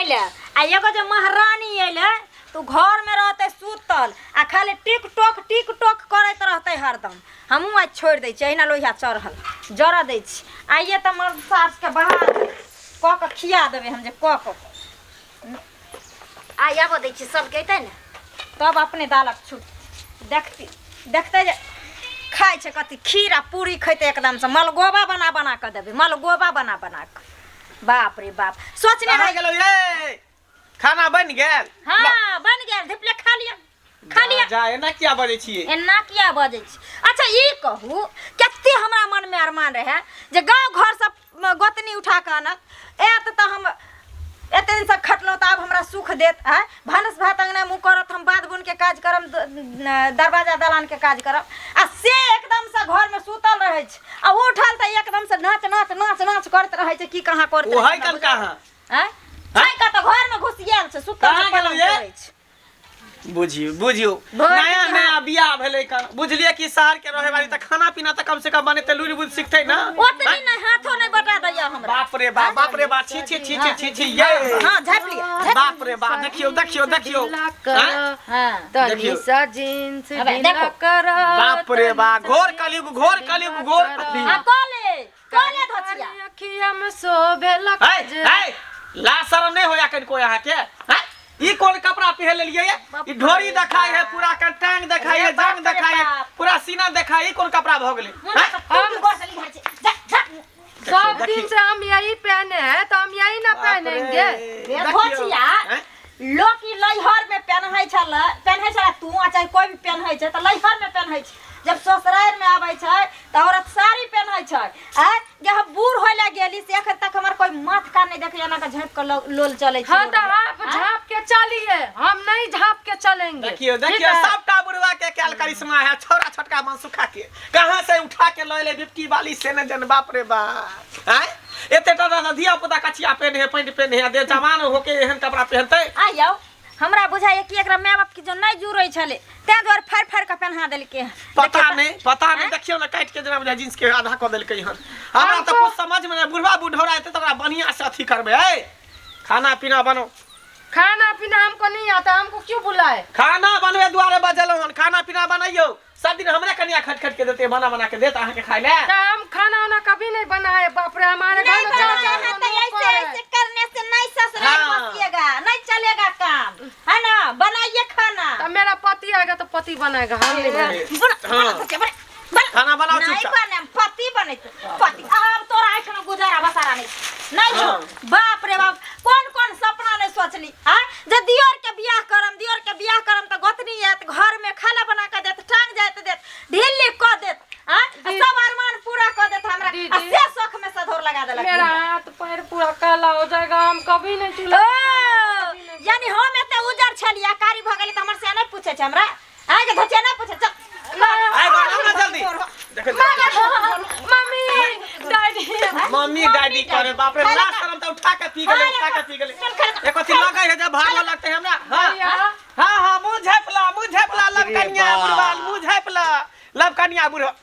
ले आ एगो जे महारानी अयलै तऽ घरमे रहतै सुतल आ खाली टिक टोक टिक टोक करैत रहतै हरदम। हमहूँ आइ छोड़ि दै छियै, अहिना लोहिया चढ़ल जरऽ दै छी। आइए तऽ मर्द सासके बहा कऽ कऽ खिया देबै हम जे कऽ कऽ आइ आबऽ दै छियै सबके, अयतै ने तब अपने दालक छूट देखती, देखतै जे खाइ छै कथी, खीर आ पूरी खैतै एकदमसँ मलगोबा बना बना कऽ देबै, मलगोबा बना बना कऽ। बाप रे बाप, सोचने कहाँ रही गेलौ ये? खाना बनि गेल? हाँ बनि गेल, धिपले खा लिअ, खा लिअ। जा, एना किया बजै छियै? एना किया बजै छी? अच्छा ई कहू, कते हमरा मनमे अरमान रहै जे गाँव घरसँ गोतनी उठा कऽ आनत, आयत तऽ हम एते दिनसँ खटलहुँ तऽ आब हमरा सुख देत। आँय, भानस भात अङ्गना मुँह करत, हम बाध बोनके काज करब, दरवाजा दलानके काज करब, आ से एकदमसँ घरमे सुतल रहै छै आ उठल तऽ एकदमसँ नाच नाच नाच नाच करैत रहै छै। की कहाँ करैत ओ रहै है छै हमरा कन कहाँ? आँय, छै कतऽ? घरमे घुसियाल छै, सुतल कहाँ छै, गेलौ पलङ्ग ये? करै छै। बुझियौ बुझियौ, भरि नया दिन नया बियाह भेलै कन, बुझलियै कि शहर के रहे वाली तऽ खाना पीना तऽ कम से कम बनेतै, लुरि बुद्धि सिखतै ना। ओतनी नहि हाथो नहि बटा दैया हमरा। बाप रे बाप, बाप रे बाप, छी छी छी छी छी छी ये। हाँ झाँपि लिअ, झाँपि। बाप रे बाप, देखियौ देखियौ देखियौ, आँय? हाँ तनी देखियौ। सा जींस अबे, ढीला देखो। कर। बाप रे बाप, घोर कलयुग, घोर कलयुग, घोर कलयुग। हाँ कऽ ले, कऽ ले धोचिया। अखिया में शोभेला है कजरा। है, ला शरम नहीं होया कनिको अहाँके? हैं? ई कोन कपड़ा पहिर लेलियै ये? ई ढोरी देखाय है पूरा, कन टांग देखाय है, जांग देखाय है, पूरा सीना देखाय है, ई कोन कपड़ा भऽ गेलै? हैं? हम गोर से लिखा छै, जा जा। सब देखियौ। दिन से हम यही पहने हैं तो हम यही ना बाप रे, पहनेंगे। ये देखियौ। धोचिया हैं? लोक ई लैहर में पेन्है छल, पेन्है छल तू आ चाहे कोई भी पेन्है छै तऽ लैहर में पेन्है छै। जब ससुरारि में आबै छै तऽ औरत साड़ी पेन्है छै। आँय जे हम बूढ़ होय लए गेली से एखन तक हमर कोई माथ कान नहीं देखै, एना के झाँपि कऽ लोल चलै छै हाँ तो रोड पर। आप झाँप के चलिए, हम नहीं झाँप के चलेंगे। देखियो ठीक देखियो, है? सबटा बुढ़वा के कैल करिश्मा है, छोरा छोटका मनसुखा के कहाँ से उठा के लऽ एलै बिपटी वाली से न जन। बाप रे बाप, आँय एते टा टा धिया पुता कचिया पेन्हे पैंट पेन्हे दे, जवान होके एहन कपड़ा पहनतै? आ यौ हमरा बुझाइए कि एकरा माय बाप के जो नहीं जुड़ै छलै ताहि दुआरे फाड़ि फाड़ि कऽ पेन्हा देलकै हँ। पता देखियौ नहीं, पता नहीं। आँय? देखियौ ने, काटि के जेना बुझाइ जींस के आधा कऽ देलकै हन। हमरा तऽ कुछ समझ में नहीं, बुढ़वा बुढ़ौरा एतै तऽ ओकरा बढ़िया से अथी करबै। ऐ खाना पीना बनो। खाना पीना हमको नहीं आता, हमको क्यों बुलाए? खाना बनबे दुआरे बजेलहुँ हन, खाना पीना बनैयौ। सब दिन हमरे कनिया खट खट के देते, बना बना के देत अहाँके खाइ ले। तो हम खाना वाना कभी नहीं बनाए बाप रे, हमारे घर नहीं में चार बनाए चार हैं गो तो नौकर ऐसे है। ऐसे करने से नहीं ससुराल हाँ। बसिएगा, नहीं चलेगा काम है ना, बनाइए खाना। तब मेरा पति आएगा तो पति बनाएगा, हम नहीं बनाएंगे। बना, बना, हाँ। बच्चा, बना, बना। खाना बनाओ नहीं चुपचाप। बने, पति बने, पति। अब तोरा एखन गुजारा बसारा नहीं, नहीं छो। हाँ। बाप रे बाप, कौन कौन सपना नहीं सोचली आ जे दियोर के बियाह करम, दियोर के बियाह करम त गोतनी आयत घर में खाना बना के देत, टांग जायत देत, ढिल्ली क देत, आ सब अरमान पूरा क देत हमरा, आ दीदी। से शौख में सधौर लगा देलक। मेरा हाथ पैर पूरा काला हो जाएगा, हम कभी नहीं चूल्हा ओ, यानी हम एते उजर छलियै कारी भ गेली त हमर से नहीं पूछे छै हमरा, आइ के धोचिया नहीं पूछे, चल। आइ बनाउ ने जल्दी। देखो, मम्मी डैडी, मम्मी डैडी करे, बाप रे, लाज शरम तऽ उठा के पी गेलै, उठा के पी गेलै। एक अथी लगै है जब भागो लगतै हमरा। हाँ हाँ हाँ, मुँह झाँपला, मुँह झाँपला, लव कनिया बुढ़वा, मुँह झाँपला लव कनिया बुढ़वा।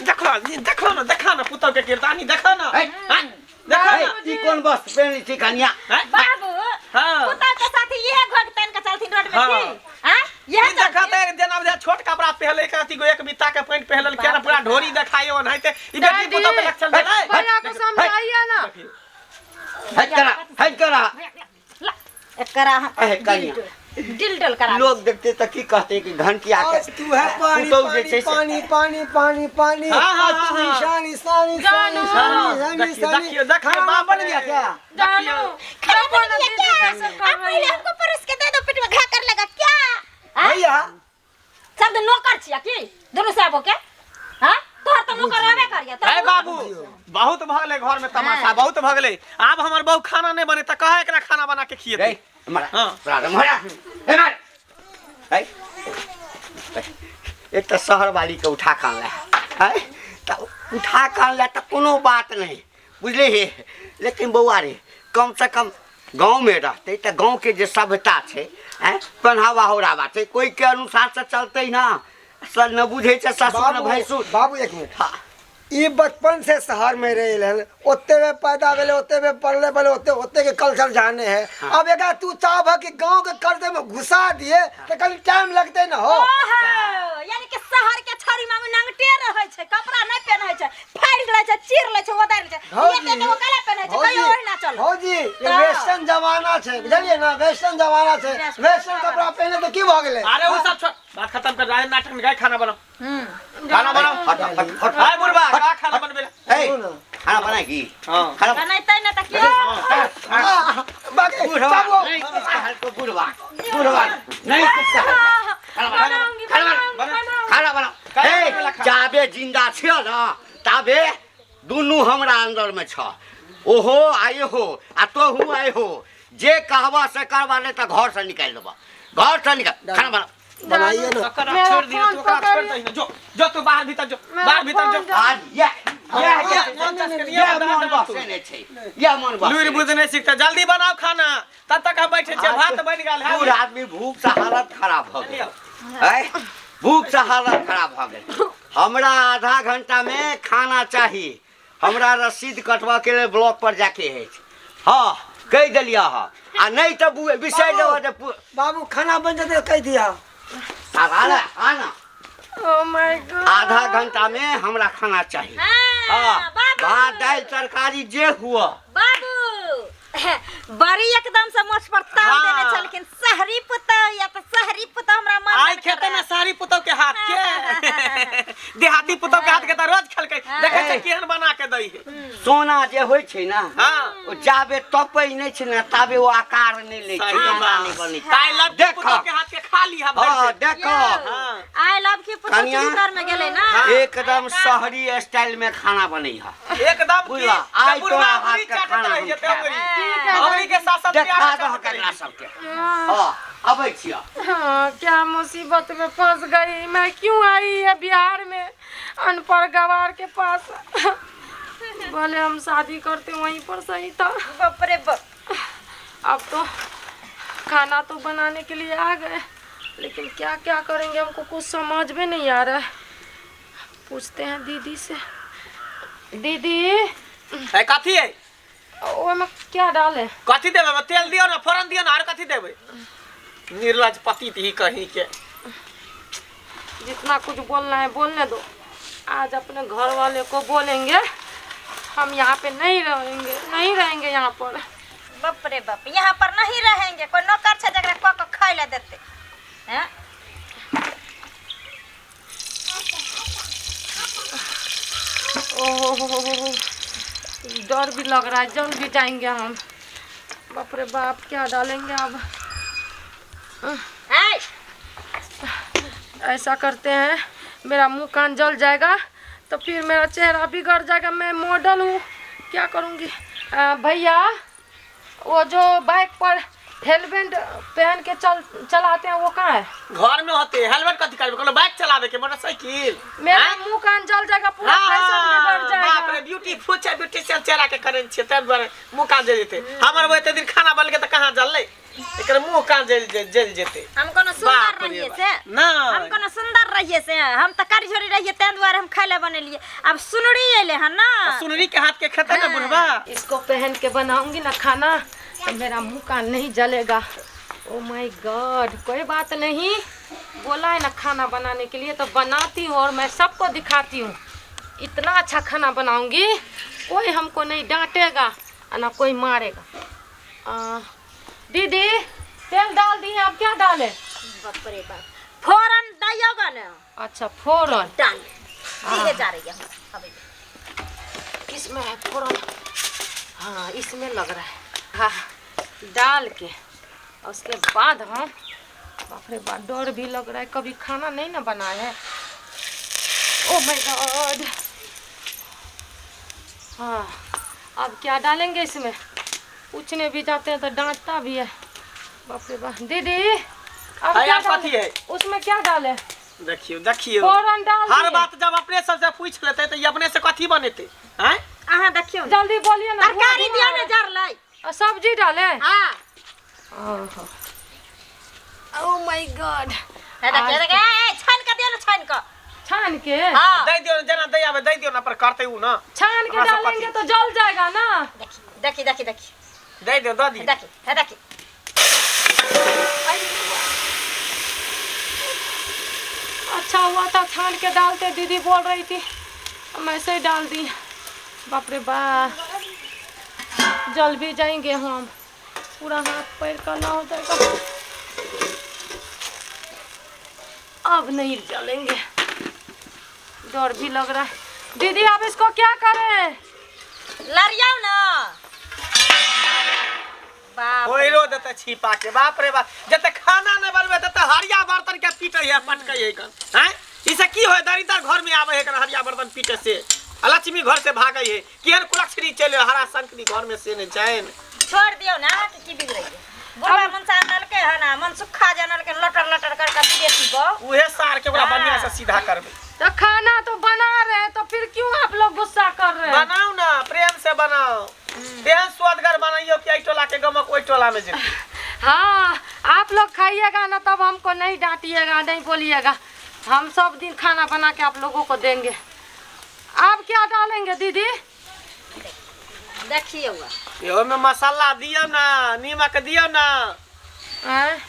देखो देखो ना, देखा ना पुतौ के किरदानी, देखो ना। है। हाँ, देखो ना। ई कोन बस पेन छी कनिया? हाँ, बाबू हाँ। पुतौ के साथ इहे घोट तानि के चलथिन रोड में हाँ। की हां इहे ई देखत है जेना बुझाय छोट कपड़ा पहले के अथी गो एक बित्ता के पैंट पहलल किया ना, पूरा ढोरी देखाय ओनाहिते। ई बेटी डैडी, पुतौ के लक्षण भेलै। भैया को समझाइए ना। हट करा, हट करा। ला एकरा हम अहे, कनिया। डिल डल करा लोग देखते तऽ की कहते कि घंटिया के आज तू है पानी पुतहु जे पानी छै से- पानी पानी पानी पानी। हाँ, हाँ, आज तू हाँ, हाँ। निशानी निशानी जानू। निशानी निशानी देखियो, निशानी। देखियो, देखियो, खाना बाप बन रे। गया क्या? जानू खाना देखो बन ना गया दीदी क्या? कैसे कर आप रही पहले है। हमको परोस के दे दो, पेट में घा कर लेगा क्या? हाँ? भैया सब तो नौकर छिया की दुनू साहब के? हाँ तोहर तो नौकर रहबे करिया। ए बाबू, बहुत भऽ गेलै घर में तमाशा, बहुत भऽ गेलै। आब हमर बहू खाना नहि बने तऽ कहे एकरा खाना बना के खिएतै। रे मारा। हाँ। मारा मारा हे मार। है एक तऽ शहर वाली के उठा के अनला है, तऽ उठा के अनला तऽ कोनो बात नहीं बुझलिही, लेकिन बौआ रे कम से कम गाँव में रहतै तऽ गाँव के जे सभ्यता छै, आँय, पहनावा ओढ़ावा छै, कोई के अनुसार से चलतै ना, सर न बुझै छै ससुर न बाबू भैंसुर। बाबू एक मिनट। हाँ। ई बचपन से शहर में रहे हन, ओते में पैदा भेले, ओते में पढ़ले पढ़ले, ओते ओते के कल्चर जाने है। अब एकरा तू चाहब कि गांव के कल्चर में घुसा दिए तो कनी टाइम लगते ना हो। ओहो, यानी कि शहर के छड़ी मामी नंगटे रहै छै, कपड़ा नहि पेन्है छै, फाड़ि लै छै, चीर लै छै, ओदारि लै छै। भौजी, एते एगो काला पेन्है छै, कहियो ओहिना चल। भौजी, ये वेस्टर्न जमाना छै, बुझलियै ना? वेस्टर्न जमाना छै, वेस्टर्न कपड़ा पहिने तऽ की भऽ गेलै? अरे वो सब छोड़, बात खत्म कर, राय नाटक में गाय खाना बनाओ, खाना बनाओ। हट हट हट। हाय बुढ़बा, का खाना बनबे? ए, खाना बनाएगी? हां। खाना बनैतै ने तऽ की? बाकी बुढ़वा बाबू नहीं कुछ कहल को, बुढ़वा बुढ़वा नहीं कुछ कहल। खाना बनाऊंगी, खाना बनाऊंगी। खाना बनाओ। ए, जाबे जिंदा छियो ना ताबे दुनू हमरा अंदर में छ, ओहो आए हो आ तोहू आए हो, जे कहबा से करबा, नहीं तो घर से निकाल देबा, घर से निकाल। खाना बनाओ। बनाइए ना। ओकरा मेरा छोड़ दियो, फोन तू ओकरा छोड़ पकड़िए। दही, जो जो तू बाहर भीतर जो, मेरा बाहर भीतर जो। फोन आज ये ये ये ये मन बसे नहीं छै, ये मन बसे। लूर बुझ नहीं सीखता, जल्दी बनाओ खाना, तब तक हम बैठे छे, भात बन गेल है। बूढ़ आदमी भूख से हालत खराब हो गेल है, भूख से हालत खराब हो गेल। हमरा आधा घंटा में खाना चाही, हमरा रसीद कटवा के लिए ब्लॉक पर जाके है। हाँ, कह दिलिया। हाँ, आ नहीं तो बिसरि देबऽ जे बाबू खाना बन जेतै कहि दिया। आना आना। ओ my God. आधा घंटा में हमरा खाना चाहिए। हाँ, हाँ, बाबू। भात दालि तरकारी जे हुआ। बाबू, बड़ी एकदम से मोछ पर ताव हाँ। देने छलखिन, शहरी पुतौ या तऽ शहरी पुतौ हमरा मन आइ मन खेते करे। ने सारी पुतौ के हाथ के, देहाती पुतौ के हाथ के त रोज खेलकै, देखै छै केहन बना के दै है। सोना जे होइ छै ना, हां। ओ जाबे तपै नहि छै ने ताबे ओ आकार नहि लै छै, सही दाना बात। नहि बनै छै। ताइ लव देख। पुतौ के हाथ के खा लीहा भरि हाँ, पेट। देख। हाँ। I love की पुतौ कनिया। चितर में गेलै ना। एकदम शहरी स्टाइल में खाना बनै है। एकदम की बुझला, आइ बुढ़वा तोरा हाथ बुढ़ी के चाटत खाना रहि हम जेतै खायब। अंगुरी। ठीक है। अंगुरी के साथ साथ देखा प्याज दह चाटत ककरा रहि। सबके। हाँ, अबै छियऽ। हाँ, क्या मुसीबत में फंस गई मैं, क्यों आई है बिहार में अनपढ़ गवार के पास। भले हम शादी करते वहीं पर सही था। बाप रे बाप। अब तो खाना तो बनाने के लिए आ गए, लेकिन क्या क्या करेंगे हमको कुछ समझ में नहीं आ रहा है। पूछते हैं दीदी से। दीदी, ए, कथी है? ओहिमे क्या डाले? कथी देबै? तेल दियौ ने, फोरन दियौ ने, आर कथी देबै? निर्लज पति ही कहीं के। जितना कुछ बोलना है बोलने दो, आज अपने घर वाले को बोलेंगे हम यहाँ पे नहीं रहेंगे, नहीं रहेंगे यहाँ पर। बाप रे बाप, यहाँ पर नहीं रहेंगे, कोई नौकर छै जकरा कऽ कऽ खाय लए देतै हैं? ओहो हो हो हो, डर भी लग रहा है, जल भी जाएंगे हम। बाप रे बाप, क्या डालेंगे अब? है। ऐसा करते हैं, मेरा मुंह कान जल जाएगा तो फिर मेरा चेहरा बिगड़ जाएगा, मैं मॉडल हूँ, क्या करूँगी? भैया, वो जो बाइक पर हेलमेट पहन के चल चलाते हैं वो कहाँ है? घर में होते हेलमेट कथी करबै? कोनो बाइक चलावे के मोटरसाइकिल? मेरा हैं? मुंह कान जल जाएगा, पूरा फैशन बिगड़ हाँ, जाएगा। बाप रे, ब्यूटीफुल छै, ब्यूटिशियन चेहरा के करें छियै, ताहि दुआरे मुँह कान जल जेतै। हमर वो एते दिन खाना बनलकै तऽ कहाँ जललै? एकर मुँह कान जल जल जेतै। हम कोनो सुंदर बाप रे रहिए बाप। से? नहि। हम कोनो सुंदर रहिए से? हम तऽ कारी झोरी रहिए, ताहि दुआरे हम खाय लए बनेलिए। आब सुनरी अयलै हन ना। सुनरी के हाथ के खेतै ने बुढ़बा। इसको पहन के बनाऊंगी ना खाना तो मेरा मुंह कान नहीं जलेगा। ओ my God, कोई बात नहीं, बोला है ना खाना बनाने के लिए तो बनाती हूँ और मैं सबको दिखाती हूँ। इतना अच्छा खाना बनाऊंगी, कोई हमको नहीं डांटेगा और ना कोई मारेगा। दीदी, तेल डाल दिए, अब क्या डाले? बाप रे बाप, फोरन दैयोगा ने। अच्छा, फोरन डाल दिए जा रही है हम अभी। किसमें है फोरन? हाँ, इसमें लग रहा है। हाँ, डाल के और उसके बाद हम, बाप रे बाप, डर भी लग रहा है, कभी खाना नहीं ना बनाया है। ओ my God. हाँ, अब क्या डालेंगे इसमें? पूछने भी जाते हैं तो डांटता भी है। बाप रे बाप। दीदी, अब अरे क्या आब कथी डालें? है? उसमें क्या डाले? देखियौ देखियौ, फोरन डाल हर दिए। बात जब अपने सबसे पूछ लेतै तऽ ई अपने से कथी बनेतै? आँय? अहाँ देखियौ ने। जल्दी बोलिए ना। तरकारी दियौ ने जरलै। और सब्जी डाले? हाँ। ओ my God. हे देखियौ, देखियौ, ए, छानि कऽ दियौ ने, छानि कऽ, छान के? हाँ। दे दियो जना दे आवे, दे दियो ना पर करते उ ना। छान के हमरा सब डालेंगे पति। तो जल जाएगा ना। देखी देखी देखी देखी दे दियो, दे दियो। देखी है देखी। अच्छा हुआ था छान के डालते, दीदी बोल रही थी, हम ऐसे ही डाल दी। बाप रे बा, जल भी जाएंगे हम, पूरा हाथ पैर काला हो जाएगा। अब नहीं जलेंगे, डर भी लग रहा है। दीदी आप इसको क्या करें? लड़ियाओ ना। बाप रे। ओइरो देते छिपा के, बाप रे बाप, जते खाना नहीं बनबे तते हरिया बर्तन के पीटे है, पटके है कन। हैं, इसे की होय? दरिद्र घर में आवे है कन हरिया बर्तन पीटे से, लक्ष्मी घर से भागे है। केहन कुलक्षणी चले हरा संकरी घर में से नहीं चैन। छोड़ दियो ना कि की बिगड़े। बुढ़वा मनसा आनलके है ना, मन सुखा जानलके लटर लटर कर के विदेशी बो। उहे सार के ओकरा बढ़िया से सीधा करबे। तो खाना तो बना रहे हैं, तो फिर क्यों आप लोग गुस्सा कर रहे हैं? बनाओ ना, प्रेम से बनाओ, तेहन स्वादगर बनाइयो कि एहि टोला के गमक ओहि टोला में जेतै। हाँ, आप लोग खाइएगा ना तब हमको नहीं डांटिएगा, नहीं बोलिएगा। हम सब दिन खाना बना के आप लोगों को देंगे। आप क्या डालेंगे दीदी? देखियो इहो में मसाला दियो ना, नीमक दियो ना। आँय?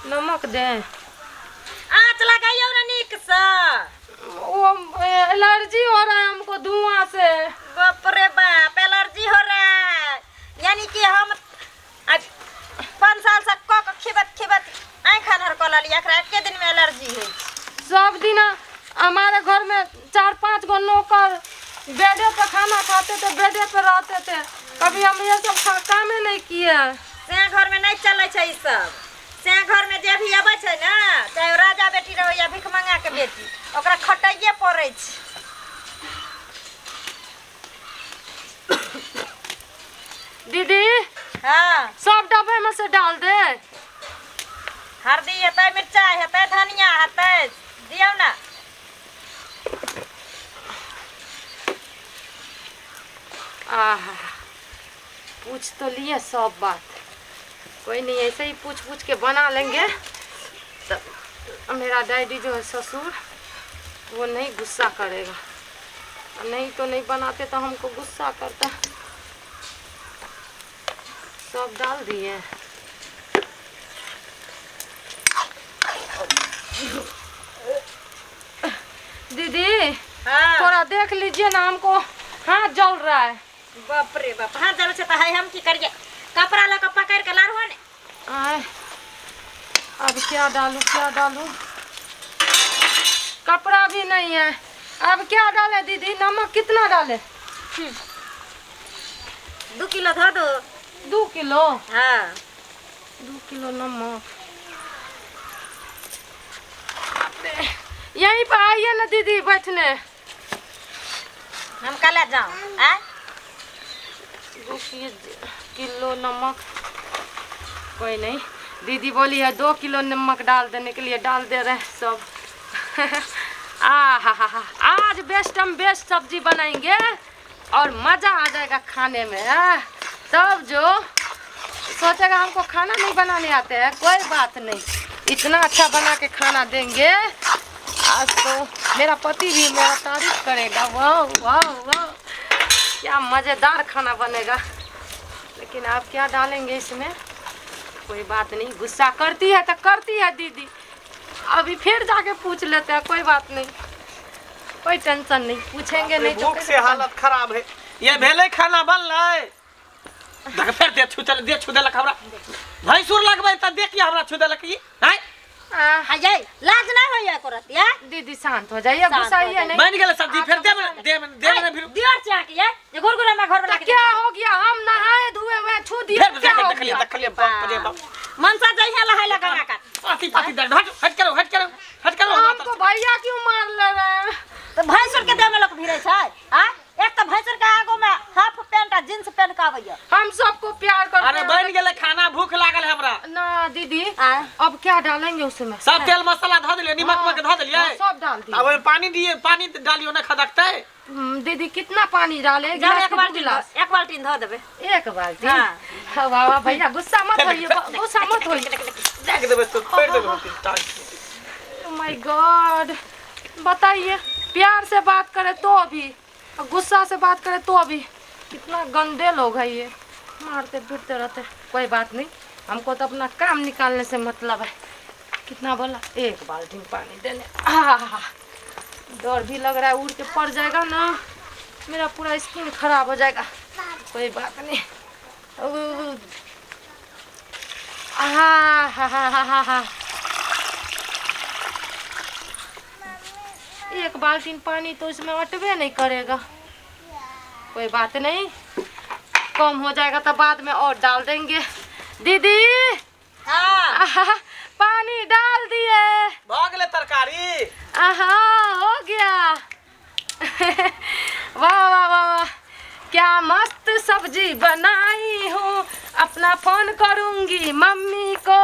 नमक दे। आँच लगाइयो ना नीक से। वो एलर्जी हो रहा है हमको धुआं से। बाप रे बाप, एलर्जी हो रहा है। यानी कि हम आज 5 साल से क क खिबत खिबत आँख हनहर कऽ लेलियै, एकरा एके दिन में एलर्जी होइ छै। सब दिन हमारे घर में 4-5 गो नौकर बेडे पे खाना खाते थे, बेडे पे रहते थे, कभी हम ये सब कामे नहीं किए हैं। से घर में नहीं चलै छै ई सब। से घर में जे भी अबै छै ना, चाहे राजा बेटी रहो या भिखमंगा के बेटी, ओकरा खटैये पड़ै छै। दीदी हाँ, सब डब्बे में से डाल दे। हल्दी हेतै, मिरचाई हेतै, धनिया हेतै, दियौ ना। आहा, पूछ तो लिए सब बात, कोई नहीं, ऐसे ही पूछ पूछ के बना लेंगे। तो मेरा डैडी जो है ससुर, वो नहीं गुस्सा करेगा, नहीं तो नहीं बनाते तो हमको गुस्सा करता। सब डाल दिए। दीदी हाँ, थोड़ा देख लीजिए ना, हमको हाथ जल रहा है। बाप रे बाप, हाथ जल छै त है हम की करिए? कपड़ा लऽ के पकड़ के लारहो ने। आय, अब क्या डालूं क्या डालूं, कपड़ा भी नहीं है। अब क्या डाले दीदी? नमक कितना डाले? 2 किलो धऽ दो। 2 किलो? हाँ, 2 किलो नमक। यहीं पर आइए ना दीदी बैठने। हम कल जाऊँ? आय 2 किलो नमक, कोई नहीं, दीदी बोली है 2 किलो नमक डाल देने के लिए, डाल दे रहे हैं सब। आ हा हा हा, आज बेस्ट हम बेस्ट सब्जी बनाएंगे और मज़ा आ जाएगा खाने में। तब जो सोचेगा हमको खाना नहीं बनाने आते हैं, कोई बात नहीं, इतना अच्छा बना के खाना देंगे। आज तो मेरा पति भी मेरा तारीफ करेगा, वाह वाह वाह, क्या मज़ेदार खाना बनेगा। लेकिन आप क्या डालेंगे इसमें? कोई बात नहीं, गुस्सा करती है तो करती है दीदी, अभी फिर जाके पूछ लेते हैं, कोई बात नहीं, कोई टेंशन नहीं, पूछेंगे नहीं तो भूख से हालत खराब है। ये भेलै खाना बनलै, देख फेर दे छू चल, दे छू देलक हमरा, भैंसुर लगबै त देखिए हमरा छू देलक ई। हैं हाँ, ये लाज नहीं होइए करत या? दीदी शांत हो जाइए, गुस्सा ही नहीं। बन गेलै सब्जी, फेर दे दे दे ने फिर दियर चाह के ये जे घुर में घर वाला तो क्या हो गया, हम नहाए धोए हुए छू दिए, फेर क्या हो देखलिए गया? देखलिए, बाप रे बाप, मनसा जइहे लहाय लगा का पाती पाती दर्द, हट हट करो हट करो हट करो। हमको भैया क्यों मार ले रहे हैं? तो भैंसुर के देह में लोग भिड़े छै आ? एक तो भैंसुर के आगो में हाफ पैंट आ जींस पहन के आबैया। हम सबको प्यार करते। अरे बन गेलै खाना, भूख लागल है हमरा ना दीदी। आ? अब क्या डालेंगे उसमें? सब तेल मसाला धऽ देलियै, नीमक उमक धऽ देलियै, सब डाल दिए। अब ओहिमे पानी दिए, पानी डालियो ना खदकतै। दीदी कितना पानी डाले? जाओ, गिलास एक की बाल्टी गिलास? एक बाल्टी धऽ देबै। एक बाल्टी? हाँ। वाह वाह भैया, गुस्सा मत होइए, गुस्सा मत होइए। देख देबै तो छोड़ देबै। ओ my God, बताइए, प्यार से बात करे तो भी और गुस्सा से बात करे तो भी। कितना गंदे लोग हैं ये, मारते पीटते रहते। कोई बात नहीं, हमको तो अपना काम निकालने से मतलब है। कितना बोला, एक बाल्टी में पानी देने। आहा, डर भी लग रहा है, उड़ के पड़ जाएगा ना, मेरा पूरा स्किन खराब हो जाएगा। कोई बात नहीं। आहा हा हा हा हा हा, एक बाल्टी पानी तो इसमें अटबे नहीं करेगा। कोई बात नहीं, कम हो जाएगा तो बाद में और डाल देंगे। दीदी हाँ आहा, पानी डाल दिए। भऽ गेलै तरकारी। आहा, हो गया। वाह वाह वाह वाह, क्या मस्त सब्जी बनाई हूँ। अपना फोन करूँगी मम्मी को,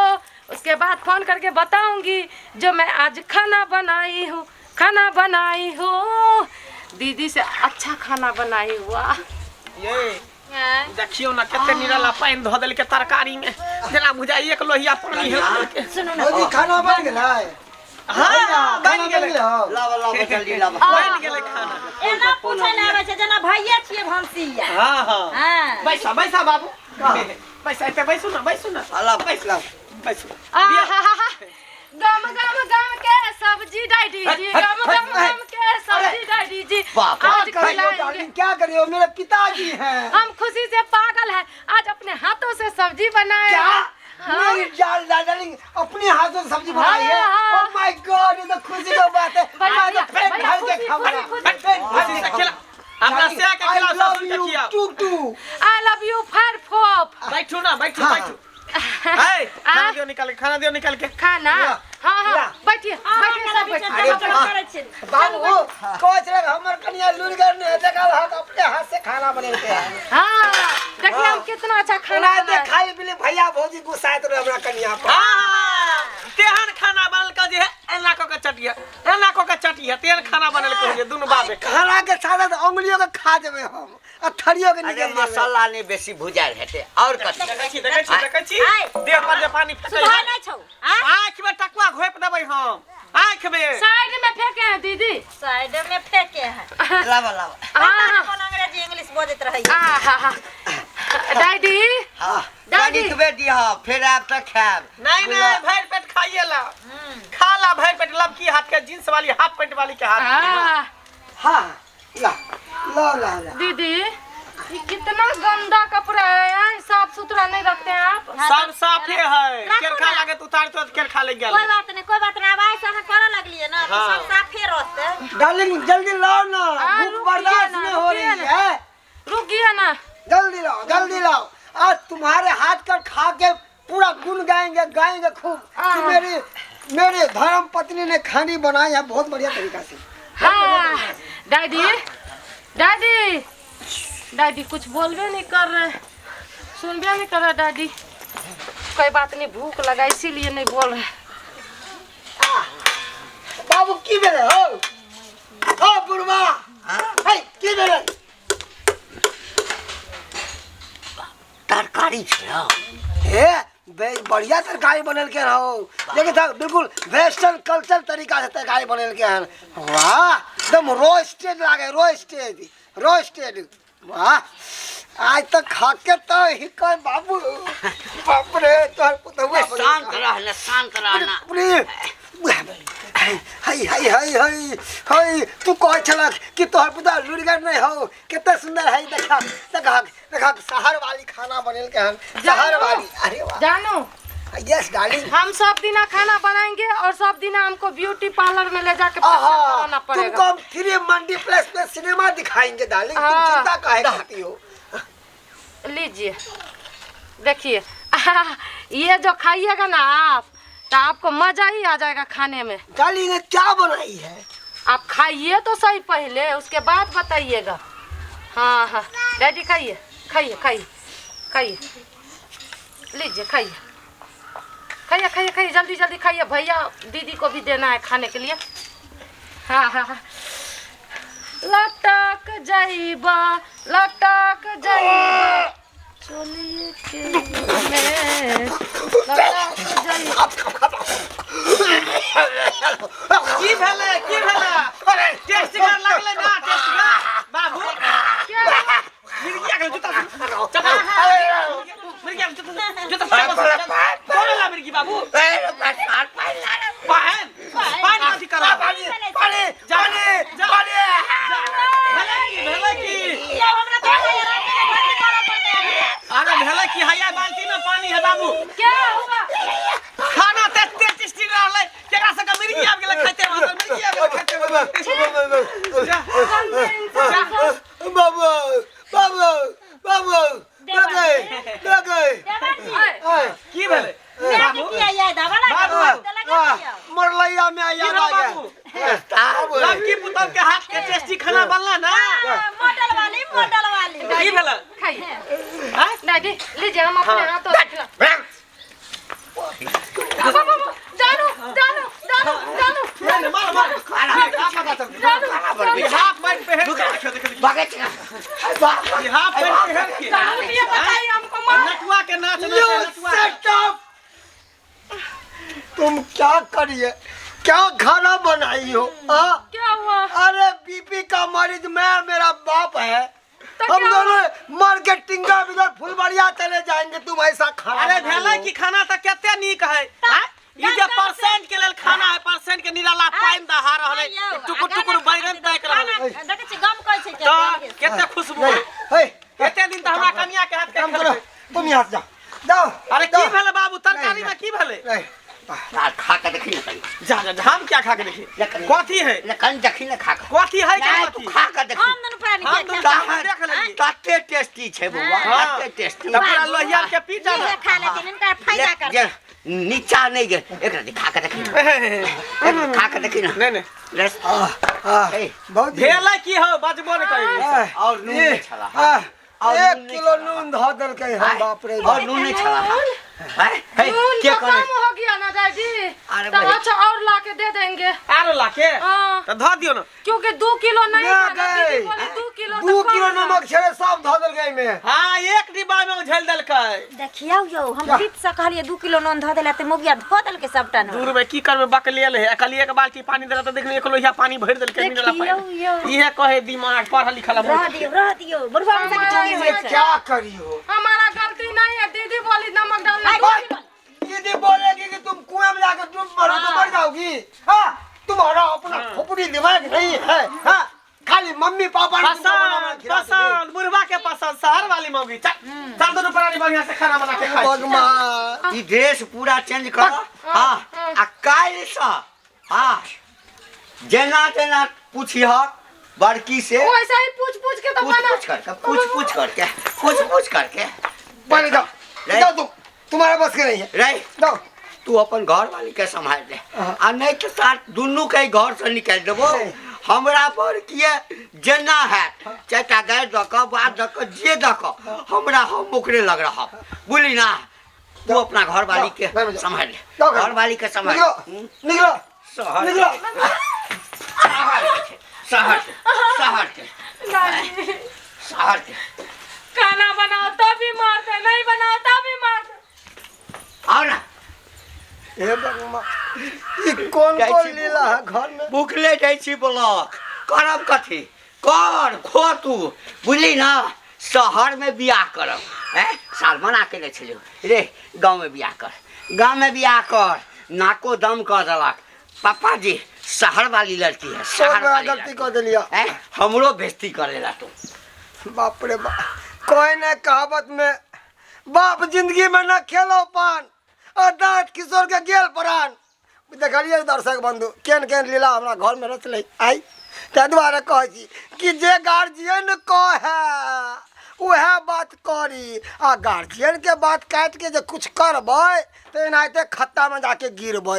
उसके बाद फोन करके बताऊँगी जो मैं आज खाना बनाई हूँ, खाना बनाई हूँ। दीदी से अच्छा खाना बनाई हुआ। ये देखियो ना कते निराला पानि धऽ देलकै तरकारी में, जेना बुझाइ एक लोहिया पानी है। सुनू ना भौजी खाना बन गेलै? हाँ, खाना बनि गेलै। लावा लावा जल्दी लावा। बनि गेलै खाना। एना पूछे ले आबै छै जेना भैया छियै भनसिया। हाँ हाँ हाँ बैसा बैसा बाबू, बैसा, एते बैसू ना, बैसू ना, लावा बैसू लावा। बैसू। आहा, गम गम गम के सब्जी डैडी जी, गम गम गम के सब्जी डैडी जी। बाप रे। आज क्या करियो खिलाएंगे। डार्लिंग, क्या करियो, मेरे पिताजी हैं। हम खुशी से पागल है, आज अपने हाथों से सब्जी बनाए। क्या हाँ। मेरी जान डार्लिंग अपने हाथों से सब्जी बनाई है? हाँ। ओ my God, ये तो खुशी की बात है। भैया, मैं तो पेट भैया, भर के खुशी, खाऊंगा। खुशी, पेट भर खुशी के से खाऊंगा। खिला, अपना से के I खिलाओ, love ससुर के you खियाओ। To to. I love you fire फोप। बैठू ना, बैठू हाँ। बैठू। ए, खाना दियो निकाल के, खाना दियो निकाल के। खाना, हाँ हाँ, ला। बैठिए बैठिए सब बैठिए। अरे करै छियै। बाबू कोच लग हमर कनिया लुलगर ने देखा हाथ अपने हाथ से खाना बनेलके हैं। हाँ देखिए हम कितना अच्छा खाना ओना बनाए। खाई पिली भैया भौजी गुस्साइत रहे हमरा कनिया पर। हाँ, तेहन खाना बनल के जे है, एना क के चटिया, एना क के चटिया, तेहन खाना बनल के जे दुनू बाप बेटा। खाना के साथ साथ अंगुलियों के खा जेबै हम आ थरियो के अरे निकल जेबै। मसाला नहीं बेसी भुजायल हेतै और कथी। देखै छी, देखै छी, देखै छी, आय। देह पर जे पानी फेकै सुधार है। नहि छौ आ आँखि में टकुआ घोपि देबै हम, आँखि में। साइड में फेंके हैं दीदी। साइड में फेंके है। लावा लावा। पता नहि कोन अंग्रेजी इंग्लिश बजैत रहैया। आहा, डैडी हाँ दादी। कनिकबे दिह, फेर आयब तऽ खायब। नहीं नहीं, भरि पेट खाइए ला, खा ला भरि पेट। लबकी हाथ के जींस वाली हाफ पैंट वाली के हाथ। हाँ हाँ ला ला ला ला। दीदी ये कितना गंदा कपड़ा है यार, साफ सुथरा नहीं रखते हैं आप। सब साफे है, राखू केरखा ना। लागे तो उतार तो केरखा ले गेल। कोई बात नहीं, कोई बात नहीं, आवाज अहाँ करऽ लगलियै ना तऽ हाँ। सब साफे रहतै। डार्लिंग जल्दी लाओ ना, हाँ, भूख रुकिए बर्दाश्त ना, नहीं हो रुकिए रही ना। है। रुकिए ना, जल्दी लाओ, जल्दी लाओ। आज तुम्हारे हाथ का खा के पूरा गुण गाएंगे, गाएंगे खूब कि हाँ। मेरी मेरे धर्म पत्नी ने खानी बनाई है बहुत बढ़िया तरीका से। हाँ डैडी डैडी डैडी कुछ बोलबे नहीं कर रहे, सुनबे नहीं कर रहे डैडी। कोई बात नहीं, भूख लगा इसीलिए नहीं बोल रहे। बाबू की भेलै हो? हो बुढ़वा, है की भेलै? तरकारी छै हौ। हे बढ़िया तरकारी बनल के रहो, लेकिन था बिल्कुल वेस्टर्न कल्चर तरीका से तरकारी बनल के हन। वाह एकदम रोस्टेड लागे, रोस्टेड रोस्टेड। वाह आज तक खा के तो ही कह बाबू, बाप रे तोहर पुतहुआ बनेलका। शांत रहना, शांत रहना। हाय हाय हाय हाय हाय, तू कहै छलक कि तोहर पुतहु लुरिगर नहीं हो, कते सुंदर है। देखा देखा देखा, शहर वाली खाना बनेल के हन, शहर वाली। अरे वाह जानू यस डार्लिंग, हम सब दिना खाना बनाएंगे और सब दिना हमको ब्यूटी पार्लर में ले जाके फेशियल आहा, कराना पड़ेगा। तुमको हम 3 मंडी प्लेस पे सिनेमा दिखाएंगे डार्लिंग, तुम हाँ। चिंता काहे करती हो। लीजिए देखिए, ये जो खाइएगा ना आप तो आपको मजा ही आ जाएगा खाने में। डार्लिंग ये क्या बनाई है? आप खाइए तो सही पहले, उसके बाद बताइएगा। हाँ हाँ डैडी खाइए खाइए खाइए खाइए, लीजिए खाइए खाइए खाइए खाइए, जल्दी जल्दी खाइए, भैया दीदी को भी देना है खाने के लिए। हाँ हाँ हाँ लटक जाइबा लटक जाइबा चोली के में लटक जाइबा। की भेलै, की भेलै? टेस्ट कर लागले ना टेस्ट कर बाबू मिर्गी आ गेल जूता चप्पल मिर्गी आ गेल जूता जूता चप्पल कोन ला मिर्गी बाबू पान पान कथी करा पानी पानी पानी पानी भेलै की भेलै की यौ हमरा तो राति में भर्ती करऽ पड़तै। अरे भेलै की हैया बाल्टी में पानी है बाबू क्या हुआ खाना ते टेस्टी रहलै केकरा सबके मिर्गी आबि गेलै खाइते मात्र मिर्गी आबि गेलै खाइते जा बाबू बाबू बाबू लगे लगे देवर जी की भेलै मैं के किया याद आवा लागल तऽ लगा दियौ। मरलैया में की याद भेल आ गया बाबू लड़की पुतौह के हाथ के टेस्टी खाना बनला ना मॉडल वाली मॉडल वाली की भेलै खाइए आँय? डैडी लीजिए हम अपने हाथों से खिला जानू जानू जानू जानू नहीं, नहीं, मारो मारो ये हाफ पैंट पहन के देखियो देखियो ये हाफ पैंट पहन के जानू ये बताइए हमको मार नटुआ के नाच You नाच नटुआ के। shut up! तुम क्या करिए क्या खाना बनाई हो हाँ? क्या हुआ अरे बीपी का मरीज मैं मेरा बाप है तो हम क्या दोनों मर के टिंगा बिगर फुलबड़िया चले जाएंगे तुम ऐसा खाना अरे बनाई भेलै हो। की खाना तऽ कते नीक है आँय? ई जे परसेंट के लेल खाना है परसेंट के निराला पानि दहा रहल है टुकुर टुकुर बैगन ताकि रहल है देखै छी गम कहै छै तऽ कते खुशबू नहीं, हे, एते दिन तऽ हमरा कनिया के हाथ के काम करो तुम यहाँ से जाओ जाओ अरे की जाओ। भेलै बाबू तरकारी में की भेलै नहीं खा के देखी ना कनी जा जा जा, हम क्या खा के देखी ले कनी। कथी है ले कनी देखी ना खा के कथी है नहीं, के तू कथी खा के देखी हम दुनू प्राणी हम के दुनू खाएब। देख लेलियै। तते टेस्टी छै बौआ हाँ। तते टेस्टी तऽ पूरा लोहिया के पी जा इहे खा लेथिन हिनका फायदा ले, कर जे नीचा नहीं गेल एकरा खा के देखी ना एकरा खा के देखी ना नहीं नहीं ले आ, ए, बहुत भेलै की हो बजबो नहि करी और नून नहीं छला आ, और एक नून नहीं किलो छला। नून धो देलकै हम बाप रे और बाप। नून नहीं छला हैं? हे, नून के तो कहने कम हो गया ना डैडी अरे तो भाई। अच्छा और ला के दे देंगे आरो लाके हाँ। तऽ धऽ दियौ ने क्योंकि 2 किलो नहीं ना था ना गए। दीदी बोली 2 किलो दू तो कम किलो था। नमक छेड़े सब धो देलकै एहिमे हाँ एक डिब्बा में उझेल देलकै देखियौ यौ हम प्रीत से कहलियै 2 किलो नून धऽ देला तऽ मोगिया धऽ देलकै सबटा नून दूर में की करबै बकलेल है अकलिए के बाल्टी पानी देला तऽ देखली एक लोहिया पानी भरि देलकै मिनरल देखियौ पानी यौ इहे कहे दिमाग पढ़ल लिखल रह दियौ रह दियौ बुढ़वा में हमारा चोरी होइ छै क्या करी हो हमारा गलती नहीं है दीदी बोली नमक डालना 2 किलो। दीदी बोलेगी कि तुम कुएं में जाकर डूब मरो तो मर जाओगी हाँ तुम्हारा अपना खोपड़ी दिमाग नहीं है हाँ खाली मम्मी पापा ने तुमको बना बना पसंद खिला दी। पसंद बुढ़वा के पसंद शहर वाली मौगी चल चल दुनू प्राणी बढ़िया से खाना बना के खाइ छी। भगवान ई ड्रेस पूरा चेंज कर हाँ आ काल्हि से हाँ जेना तेना पूछिहक बड़की से वैसा ही पूछ पूछ के तो पूछ बना पूछ करके पूछ पूछ करके पूछ पूछ करके पहले जाओ नहीं। जाओ तुम तुम्हारा बस के नहीं है रे जाओ तू अपन घर वाली के सम्हारि ले आ नहीं तो साथ दुनू के घर से निकालि देबो हमरा पर किए जेना हैत चारिटा गारि दऽ कऽ बात दऽ कऽ जे दऽ कऽ हमरा हम ओकरे लग रहब बुझली ना तू अपना घर वाली के जाओ, जाओ। सम्हारि ले जाओ घर। घर वाली के सम्हारि निकलो निकलो शहर के निकलो शहर के शहर के शहर के दादी शहर के खाना बनाओ तब भी मारते नहीं बनाओ तब भी मारते आओ ना हे भगवान ई कौन जाइ कौन छी लीला है घर में भूखले जाइ छी ब्लॉक करब कथी कर खो तू बुझली ना शहरमे बियाह करब हैं साल मना केने छलियौ रे गाँवमे बियाह कर गाँवमे बियाह कर नाको दम कऽ देलक पापा जी शहर वाली लड़की है शहर बड़ा वाली गलती लड़की। कऽ देलियै। हैं हमरो बेइज्जती करेला तू बाप रे बाप कोई ने कहावत में बाप जिंदगी में न खेलो पान और दाँत किशोर के गेल प्राण देखलियै दर्शक बंधु केहन केहन लीला हमरा घरमे रचलै आइ ताहि दुआरे कहै छी कि जे गार्जियन कहै उएह बात करी आ गार्जियनके बात काटिके जे किछु करबै तऽ एनाहिते खत्तामे जाके गिरबै।